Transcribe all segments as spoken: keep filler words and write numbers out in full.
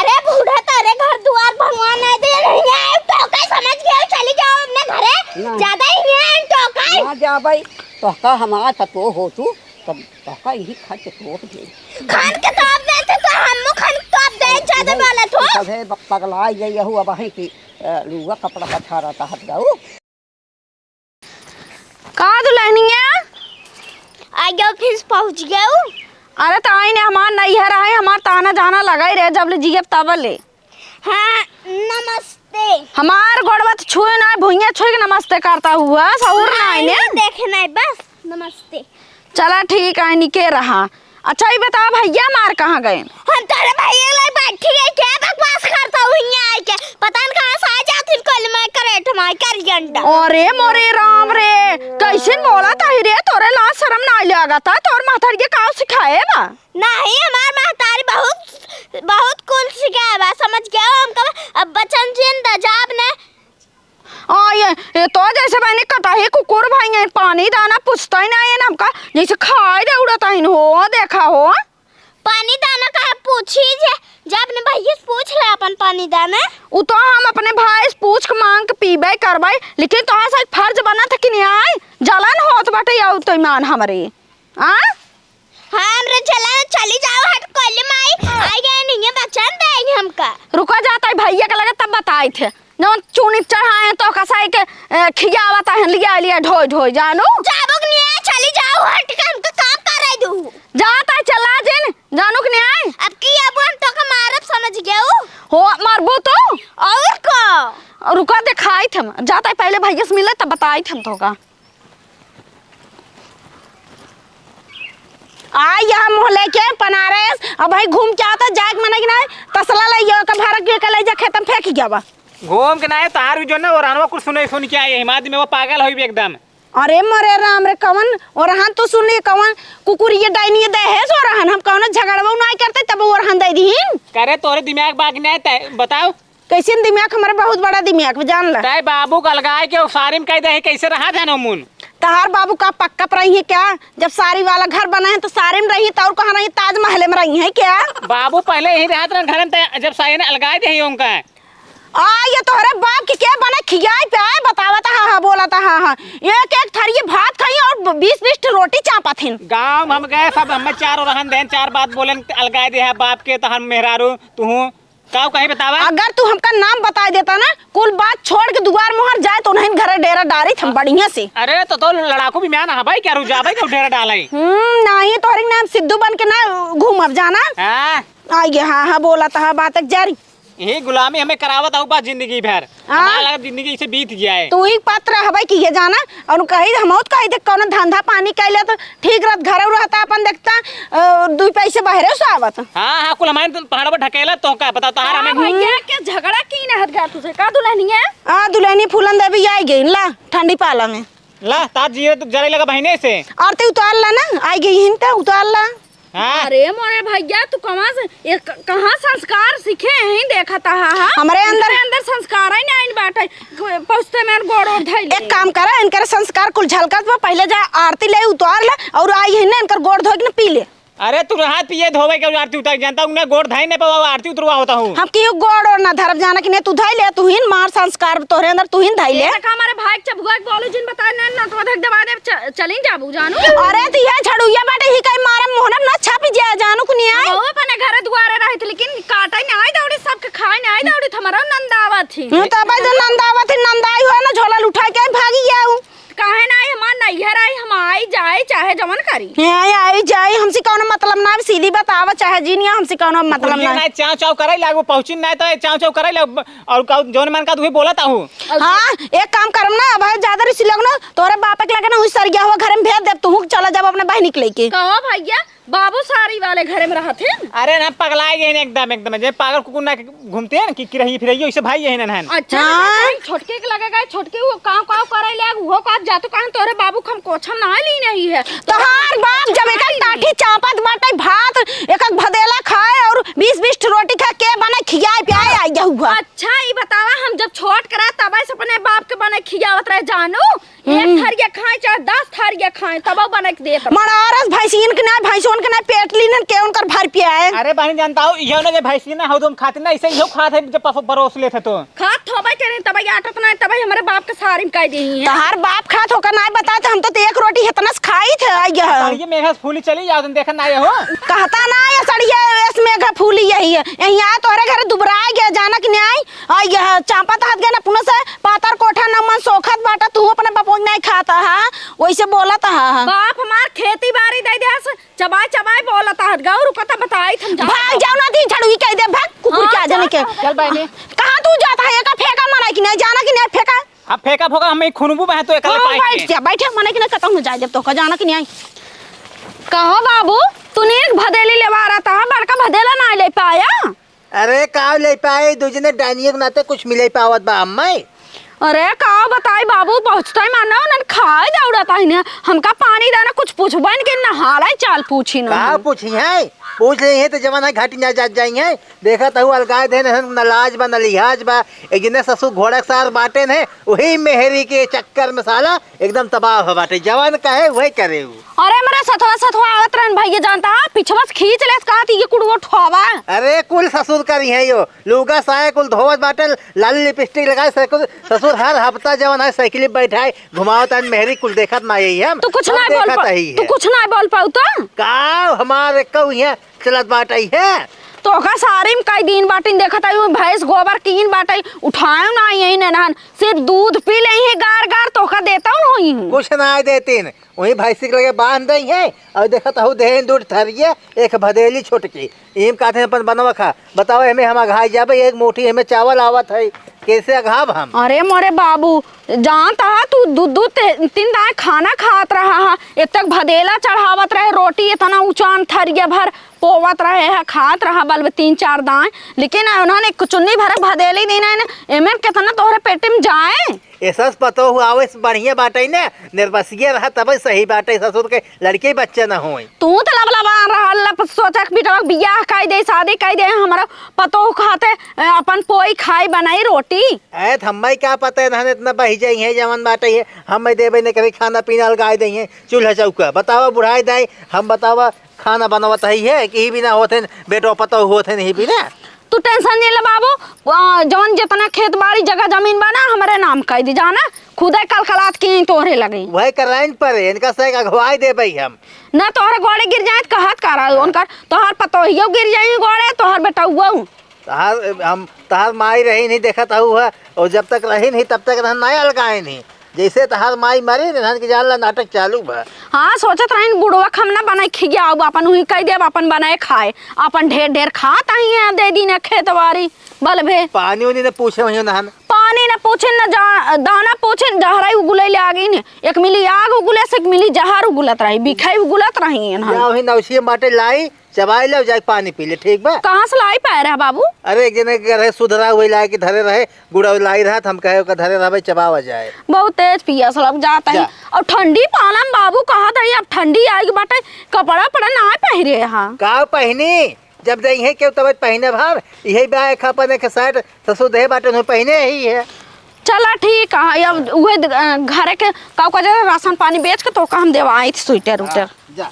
रे बूढ़ा, तोरे घर दुआर भगवान नहीं दे, नहीं आए, टोका समझ गए, चली जाओ अपने घरे। ना। ज्यादा ही नहीं आए, टोका। ना जाबै, तोहका हमार पतोह हो तू, तब तोहका यही खर्च तोप दे। खान के तोप देते तो हमहू खान तोप दे, ज्यादा बोलत हो। सभे ब-, पगला गई हूँ अब, वहीं की, अ, लुआ कपड़ा पछा रहता हट जाऊ। का दुल्हनिया? आ गयो, फिर पहुँच गयो। अरे त आई ने, हमार नैहर है, हमार ताना जाना लगा ही रहे, जब ले जियब तब ले। हाँ, नमस्ते। हमार गोड़वा त छुए ना, भुइयां छुए के नमस्ते करता हुआ, सहूर ना आई ने। नहीं, देखे नहीं, बस नमस्ते। चला ठीक है, निके रहा। अच्छा, ई बतावा, भैया हमार कहाँ गए? हम तोरे भैया लग बैठी गए, क्या बकवास करता हूँ यहाँ आके? पता न कहाँ से आ जाती कोल में करेट में करियंडा। अरे मोरे राम रे, कैसे बोला ताही रे? तोरे लाज शरम ना लागता? तोर महतारी के काव सिखाए बा? नहीं, हमार महतारी बहुत, बहुत कुल सिखाए बा, समझ गया? हमका अब बचन जिन दजाब ने। आ, ये, ये तो जैसे बहनी कटाही कुकुर भाई हैं, पानी दाना पूछता ही नहीं है ना हमका, जैसे खाए दे उड़ता ही हो, देखा हो। पानी दाना का पूछी जे, जे अपने भैया से पूछ ले अपन पानी दाना। उ तो हम अपने भाई से पूछ के मांग के पीबे करबे, लेकिन तोहार से फर्ज बनत है कि नहीं आई? जलन होत बाटे, आउ तो ईमान हमरे। आ? हाँ, हमरे चला, चली जाओ, हट कोली माई, आई गए नहीं है, बचन दे हमका। रुका जाता है भैया के लगे, तब बताई थे। जौन चुनी चढ़ाए तो कसाई के, ए, खियावत है, लिया, लिया, ढोई, ढोई, जानू। जाबो के नहीं है, चली जाओ, हट के हमका काम करे दू। जाता है, चला जिन, जानू के नहीं आए। अब की अब हम तो का मारब, समझ गयो। हो, मारबो तो। और का? रुका, दिखाई थे हम। जाता है, पहले भैया से मिले, तब बताई थे हम तो का। आ, यहाँ मुँह लेके बनारस, अब भाई घूम के आता, जाए के मने कि ना, तसला ले गया, का भारत के ले जा, खेतम फेंक गया बा। घूम के ना आए, तार भी जो ना, और अनवा कुछ सुने, सुन के आए, हिमाद में वो पागल होई भी एकदम। अरे मरे राम रे, कवन ओरहन तू सुन ली, कवन कुकुर ये डाइनी ये दे है सो ओरहन, हम कवन झगड़वा ना करते, तब ओरहन दे दीन। करे तोरे दिमाग बाग नहीं आए, तै बताओ। कैसन दिमाग? हमारा बहुत बड़ा दिमाग बा, जान ला। तै बाबू के अलगाए के सारी में कह दे है, कैसे रहा जानो मुन? तहार बाबू का पक्का पर रही है क्या? जब सारी वाला घर बना है तो सारी में रही, तो और कहाँ रही? ताजमहल में रही है क्या? बाबू पहले यही रहत रहन घर में, तै जब सारी ने अलगाए दे है उनका। आ, ये तोहरे बाप के के बने खियाई पियाई बतावत, हाँ, हाँ, बोलत, हाँ, हाँ। एक एक थरिये भात खाई और बीस बीस ठे रोटी चापत हिन। गाँव में हम गए सब, हमें चार ओरहन देन, चार बात बोलेन, अलगाए दे है बाप के, तहन मेहरारू, तुहू। काऊ कहीं बतावा? अगर तू हमका नाम बताई देता ना, कुल बात छोड़ के दुआर मुहर जाए तो उन्हें घरे डेरा डारी थम बढ़िया से। अरे तो, तो लड़ाकू भी म्यान हबाई क्या रुझाबाई का डेरा डालाई? हम्म, नहीं, तोहरे नाम सिद्धू बन के ना घूमब जाना। हाँ। आइए, हाँ, हाँ, बोला था, बात एक जारी। यही गुलामी हमें करावत आऊ बा जिंदगी भर। हाँ। हमारा लगा जिंदगी से बीत जाए। तू ही पात्र हबाई कि ये जाना, और कही हम तो कही थे कौनो धंधा पानी कैले तो ठीक रहत, घरे रहता अपन देखता, अ, दुई पैसे बहरे से आवत। हाँ, हाँ, कुल हमारे तो पहाड़ पर ढकेला तो का पता, तोहार हाँ, हमें भैया, के झगड़ा की न हट गया तुझे, का दुल्हनिया? आ, दुल्हनी फूलन देवी आई गई ला ठंडी पाला में। ला, तार जिए तो जरे लगा बहिने से। आरती उतार ला ना, आई गई हिन त उतार ला। हाँ। अरे मोरे भैया, तू कहाँ से, ये क-, कहाँ संस्कार सीखे हैं, देखा था, हाँ, हाँ? हमरे अंदर हमरे अंदर संस्कार ही नहीं बाटे। पहुँचते में गोड़ ओढ़ धइले। एक काम करा, इनकर संस्कार कुल झलकत बा, पहले जा आरती ले उतार ले और आई है ना, इनकर गोड़ धोए के ना पी ले। अरे तू हाथ पिए धोवे के आरती उतार, जानता हूँ ना, गोड़ धाई नहीं पावा, आरती उतरवा होता हूँ। हम केहू गोड़ ओड़ ना धरब, जाना कि नहीं, तू धाई ले, तू हिन मार संस्कार तोहरे अंदर, तू हिन धाई ले। ये देखा हमारे भाई के चबुआ के बोलू जिन बताए ना, नटवा धक दबा दे, च-, चलिन जाबू जानू। अरे तो ये झड़ुइया बाटे ही कहीं मारे मोहनम ना छापी जाए जानू कुनिया। हम अपने घर दुआरे रहित, लेकिन काटे नहीं दौड़ी, सबके खाए नहीं दौड़ी, हमारा नंदावत ही। हम्म, तो भाई जो नंदावत ही, नंदाई हो ना, झोला उठा के भागी गया हूँ। काहे ना आई, हमार नैहर आई, हम आई जाए चाहे जवन करी। हाँ, आई जाए, हमसे कौनो मतलब ना, सीधी बतावा चाहे जिनिया, हमसे कौनो मतलब कुलिया ना। ना चाव चाव करे लागू, पहुँचिन ना तो चाव चाव करे लागू, और का जौन मन का तुहे बोलत आहू। हाँ, एक काम करम ना, भाई ज्यादा रिसी लोग ना, तोरे बाप के लगे ना, उस सर गया हुआ घर में भेज दे, तू चला जाब अपने बहनी के लेके। कहो भैया, बाबू सारी वाले घरे में रहत हैं। अरे ना, पगला गए हैं एकदम, एकदम, जे पागल कुकुर ना घूमते हैं ना कि किरही फिरही, वैसे भाई यही ना है। अच्छा, हाँ। नहीं, छोटके के लगे गए, छोटके वो काव काव करे ले, वो का जातो कहाँ तोरे बाबू खम कोछम ना ली नहीं है। तोहार बाप जब एक टाठी चापत बाटे भात, एक एक भदेला खाए और बीस बीस रोटी खा के बने खियाए पियाए आई हुआ। अच्छा, ई बतावा, हम जब छोट करा तब से अपने बाप के बने खियावत रहे जानू, एक हम्म। थरिया खाए चाहे दस थरिया खाए, तबहु बना के देत रहो। मनारस भैंसियन के ना, भैंसवन के ना, पेट लीन के उनकर भर पियाए। अरे बहन, जानता हो, इहो ना जे भैंसियन ना हो तुम खातिर ना, ऐसे इहो खात है जब पसो परोस लेत है तो। खात होबे के नहीं, तबे आटत ना, तबे हमरे बाप के सारी में कह देही है। तहार बाप खात होकर ना बताए तो हम तो एक रोटी इतना से खाई थे, आई है। अरे ये मेघा फूली चली जाओ, तुम देखा ना आए हो। कहता ना ये सड़िया, इस मेघा फूली यही है, यही आए तोहरे घर दुबरा गया, जाना कि नहीं आई? आ यह चांपा तहत गए ना पुनः से पातर कोठा न मन सोखत बाटा, तू अपने बपोई नहीं खाता, हाँ? वैसे बोलत हा, हाँ। बाप हमार खेती बारी दे देस, चबाई चबाई बोलत हा। गौर कता बताई थम जा। भाग जाओ ना, तीन छड़ुई कह दे, भाग कुकुर हाँ, के आ जाने के। चल बहनी। कहाँ तू जाता है? एका फेंका मना कि नहीं, जाना कि नहीं फेंका? अब फेंका फोका हम खुनबू बहे तो एकला हाँ, पाई बैठ के। जा, बैठे मना कि नहीं, कतहु न जाए जब तो का जाना कि नहीं आई। कहो बाबू, तूने एक भदेली लेवा रहा था, बड़का भदेला ना ले पाया? अरे, का ले पाए, दू जने डाइनिए के नाते कुछ मिले पावत बा हम्मे। अरे, का बताई बाबू, पहुँचते ही मानो, उन्हन खाए दौड़त आइन है। हमका पानी दाना कुछ पूछबे न के, नहाले चाल पूछी न। का पूछी है? पूछ ले है तो जवान है, घाटी ना जात जाई है। देखत हऊ अलगाए देन, न लाज बा, न लिहाज बा। एक जने ससुर घोड़ा के सार बाटे न, वही मेहरी के चक्कर में साला एकदम तबाह हो बाटे, जवन कहे वही करे उ। अरे, हमरे सथवा, सथवा आवत रहन भैया, जानता है, पिछवा से खींच लेस, कहत, "ये कुड़वो ठोवा।" अरे, कुल ससुर करी है यो, लुगा साया कुल धोवत बाटे, लाली लिपस्टिक लगाए, ससुर, ससुर हर हफ्ता जवन है साइकिल पे बैठाए, घुमावत आन मेहरी कुल देखत ना यही हम। तू कुछ सब ना बोल देखत पा-, ही तू है। कुछ ना बोल पाऊ तो? का हमार कहू है, चलत बाटइ है। तोहका सारी में कई दिन बाटिन देखत आई, भैंस गोबर कीन बाटइ, उठायो ना यही ननहन, सिर्फ दूध पी लेई है गार गार, तोहका देतउ न होई है। कुछ ना देतिन, वही भैंसी के लगे बांध दई है, और देखत हऊ देहिन दूध थरिये, एक भदेली छोटकी, इम कहते हैं अपन बनवा खा, बताओ एमे हम अघाई जाबे, एक मुट्ठी एमे चावल आवत है, कैसे अघाब हम? अरे मोरे बाबू, जानत हा तू दू दू ते-, तीन दाएँ खाना खात रहा हा, एतक भदेला चढ़ावत रहे, रोटी एतना उचान थरिया भर पोवत रहे हा, खात रहा बल्ब तीन चार दाएँ, लेकिन उन्हन एक चुन्नी भर भदेली दीन है ना, एमे केतना तोहरे पेट में जाए? एसस पतोहू आवे से बढ़िया बाटइ ना, निर्बसिया रहा तबे सही बाटइ, ससुर के लड़के बच्चे न होई। तू त लबलबान रहल, लब सोचक बिटवा के बियाह कइ दे, शादी कइ दे, हमरा पतोह खाते, अ, अपन पोई खाई बनाई रोटी। ए, त हम्मे का पता है, नहन इतना बही जाई है, जवन बाटे है, हम्मे देबे न करी, खाना पीना अलगाए दई है, चूल्हा चौका, बतावा बुढ़ाई दाई, हम बतावा खाना बनवत हई है, कि ही बिना होत है, बेटो पतोह होत है, नहीं बिना। तू tension नहीं ले बाबू, आ, जवन जितना खेत बाड़ी जगह जमीन बा ना, हमरे नाम कइ दी, जाना, खुदे कलकलात की तोहरे लगे। वही कराइन परे, इनका से अगवाई देबे हम। ना तोहरे गोड़े गिर जाए त कहत का रहा, हाँ। उनकर तोहर पतोहियो गिर जाई गोड़े, तोहर बेटउओ। तहार, हम, तहार माई रही नहीं देखत हऊ है, और जब तक रही नहीं तब तक रहन नहीं अलगाए नहीं। जैसे तहार माई मरी, रहन के जान ला नाटक चालू बा। हाँ, सोचत रही बुढ़वा क हम ना बनाए खियाउब, अपन उही कइ देब, अपन बनाए खाए, अपन ढेर ढेर खात ही है, दे दीन खेत बारी, बल भे। पानी उनी न पूछे वही नहन। पानी न पूछे, न जा-, दाना पूछे, जहराई उगले ले आ गई ने। एक मिली आग उगले से एक मिली जहर उगलत रही, बिखई उगलत रही है नहन। या वही नौसिया बाटे लाई, चबाई ले, जाके पानी पी ले, ठीक बा? कहाँ से लाई पाए रहा बाबू? अरे, एक जने के रहे सुधरा हुए, लाए के धरे रहे, गुड़ा लाई रहा, त हम कहे ओका धरे रहबे, चबावा जाए। बहुत तेज पियास लग जात है। जा। और ठंडी पाला में बाबू कहत है, अब ठंडी आइगी बाटे, कपड़ा उपड़ा ना पहिरे हा। का पहिनी? जब जइहे केहू तब पहिने भार, इहे बा एक अपन एक shirt ससुर देहे बाटे, उन्हें पहिने ही है। चला ठीक है, अब उहे द-, अ, घरे के का, का जरा राशन पानी बेच के तोका हम देवाई थी स्वेटर उटर। हाँ, जा।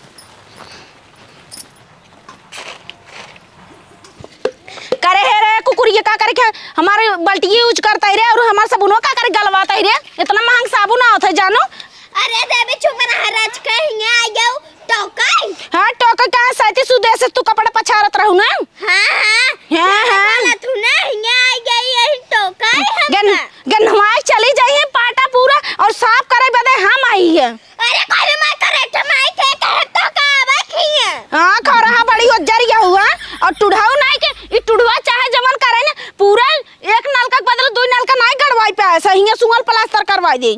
करे हे रे कुकुरिया, का करे के हमारे बल्टिये use करता ही रे, और हमारे साबुनो का करे गलवाता ही रे, इतना महंग साबुन आवत है जानू। अरे देवी चुप रहा, रच के हियां आ जाऊ, टोकाई। हाँ, टोकाई का साथी सुदेश से तू कपड़ा पछारत रहू ना? हाँ, हाँ। हाँ, हाँ। बोला तू ना, हियां आ गई यही टोकाई गन-, हमका। गन्हवाई चली जाई है पाटा पूरा और साफ करे बदे हम आई है। अरे कोई भी मत करे, ठमाई थे, कहे तो का आवे खिए। हाँ, खा रहा बड़ी उज्जर गया हुआ। और टुढ़ाऊ नाई के, ई टुढ़वा चाहे जवन करे ना, पूरा एक नलका के बदले दो नलका नाई गड़वाई पे, सही है, सुअल plaster करवाई दे।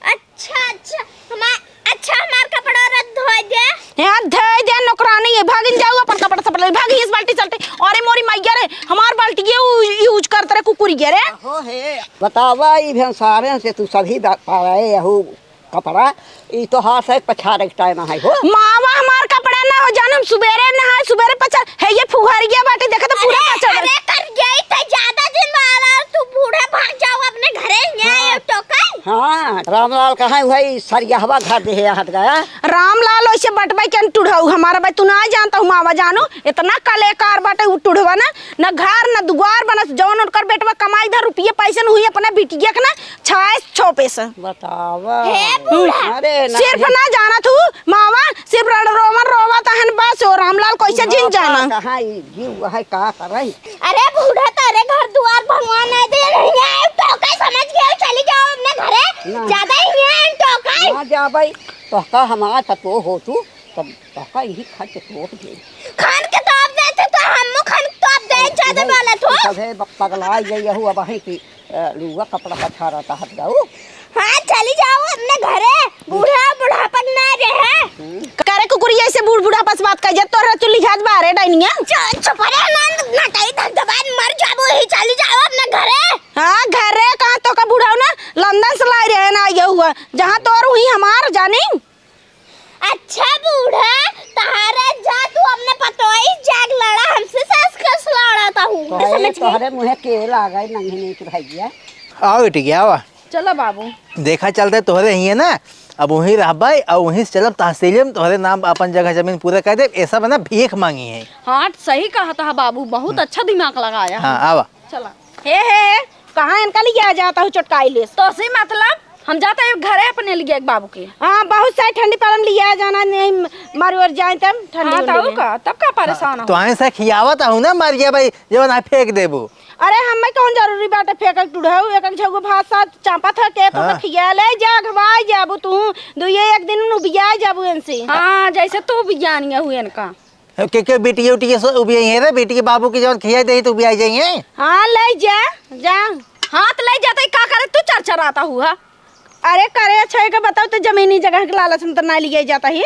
अच्छा, अच्छा, हमार, अच्छा, हमार कपड़ा रख धोए दे। यार, धोए दे, नौकरानी है, भागिन जाऊ अपन कपड़ा सपड़ा, भाग इस बाल्टी चलते। अरे मोरी मैया रे, हमार बाल्टी ये उ-, use करत रहे कुकुरिया रे। हो हे, बतावा, ई भेंसारे से तू सभी दा-, पावे यहू कपड़ा, ई तोहार से पछाड़े के time है हो। मावा हमार कपड़ा ना हो जानम, सुबेरे नहाए, सुबेरे पछाड़, हे ये फुहरिया बाटे, देखे तो पूरा अरे, पछाड़। अरे, कर गई तो ज्यादा दिन वाला, तू बूढ़ा भाग जाओ अपने घरे, यहाँ हाँ। ये टोकन। हाँ, रामलाल कहाँ है? वही सरियहवा घर देहे हट गया। रामलाल वैसे बटबै के टुढ़ऊ हमारा भाई, तू ना जानत हू मावा जानो, इतना कलेकार बाटे उ टुढ़वा ना, न घर न दुआर बनस, जौन उनकर बेटवा कमाई धर रुपये पैसे न हुई अपना बिटिया के ना छाए छोपे से। बतावा। हे बूढ़ा। अरे ना, सिर्फ ना जानत हू मावा, सिर्फ रो-, रोवन रोवत हन बस, ओ रामलाल कैसे जिन जाना। कहाँ ई जीव है, का करई? अरे बूढ़ा, तोरे घर दुआर भगवान नहीं दे, नहीं आए तो का समझ गए, चली जाओ अपने घरे। ना। ज्यादा ही नहीं आए तो का। ना जाबै, तोहका हमार पतोह हो तू, तब तोहका यही खर्च तोप दे। खान के तोप देते तो हम खान के तोप दे, ज्यादा बोलत हो। तबे ब-, पगला गई हूँ अब वहीं की। अ, लुआ कपड़ा पछाड़ा तहत जाऊ। हाँ, चली जाओ अपने घरे, बूढ़ा बुढ़ापन ना रहे। हम्म। करे कुकुरिया से बूढ़ बुढ़ापा से बात कर जा, तोरा चुल्ली हाथ बारे डाइनिया। च-, चुप रे, नंद नटाई धक दबान मर जाबो ही, चली जाओ अपने घरे। हाँ, घरे कहाँ तो का बुढ़ाऊ ना, लंदन से लाई रहे ना, ये हुआ, जहाँ तोर हुई हमार जानी। अच्छा बूढ़ा, तहारे जा तू अपने पतोई जाग लड़ा, हमसे सास कस लड़ाता हूँ। तोहरे, समझ गई? तोहरे मुँहे के लागे नंगनी के भैया। आओ बेटी, आओ। चलो बाबू। देखा चलते तोहरे ही है ना, अब वहीं रहबै और वहीं से चलब तहसील में, तोहरे नाम अपन जगह जमीन पूरा कर दे, ऐसा बना भीख मांगी है। हाँ, सही कहा था बाबू, बहुत हम्म। अच्छा दिमाग लगाया हाँ, है। आवा। चला। हे, हे, हे, कहाँ इनका लिया जाता हूँ चटकाई लेस? तोसे मतलब? हम जाता है घरे अपने लिए एक बाबू के। हाँ, बहुत सारी ठंडी पाला में लिया जाना, नहीं मारी ओर जाए तब ठंडी हाँ, में तब लिया। का, तब का परेशान हो? तो आए से खियावत हूँ ना, मर गया भाई, जो ना फेंक देबू। अरे, हमें कौन जरूरी बाटे फेंकक टुढ़ऊ, एक एक झउगो भात साथ चापत ह के, तो हाँ। खिया ले जा, घबाई जाबू तू, दुइये एक दिन में उबिया जाबू इनसे। हाँ, जैसे तू उबियानिया हुए इनका। के, के बिटिया उटिया सो उबिया ही है रे, बिटिया बाबू के जवन खिया दे तो उबिया जाइए। हाँ, ले जा, जा। हाँ, तो ले जाते ही का करे, तू चरचराता हुआ। अरे करे, अच्छा, एक बताओ तो, जमीनी जगह के लालच में तो ना लिया जाता ही।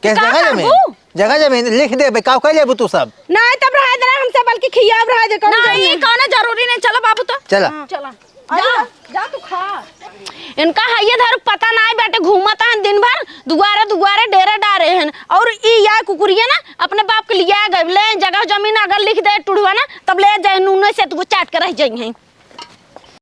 कैसे का जगह जमीन? करबू? जगह जमीन लिख देबे, का कर लेबू तू सब? नहीं, तब रहे दे, हमसे बल्कि खियाब रहे दे, कौनो नहीं, जरूरी नहीं। कौनो जरूरी नहीं, चलो बाबू तो। चला। हाँ। चला। जा, जा तू खा। इनका हइये धर पता नाई बाटे, घूमत हन दिन भर दुआरे दुआरे डेरे डारे हन। और ई या कुकुरिया ना अपने बाप के लिया गए, ले जगह जमीन अगर लिख दे टुढ़वा ना, तब ले जाए नूने से तू चाट के रह जाई हैं।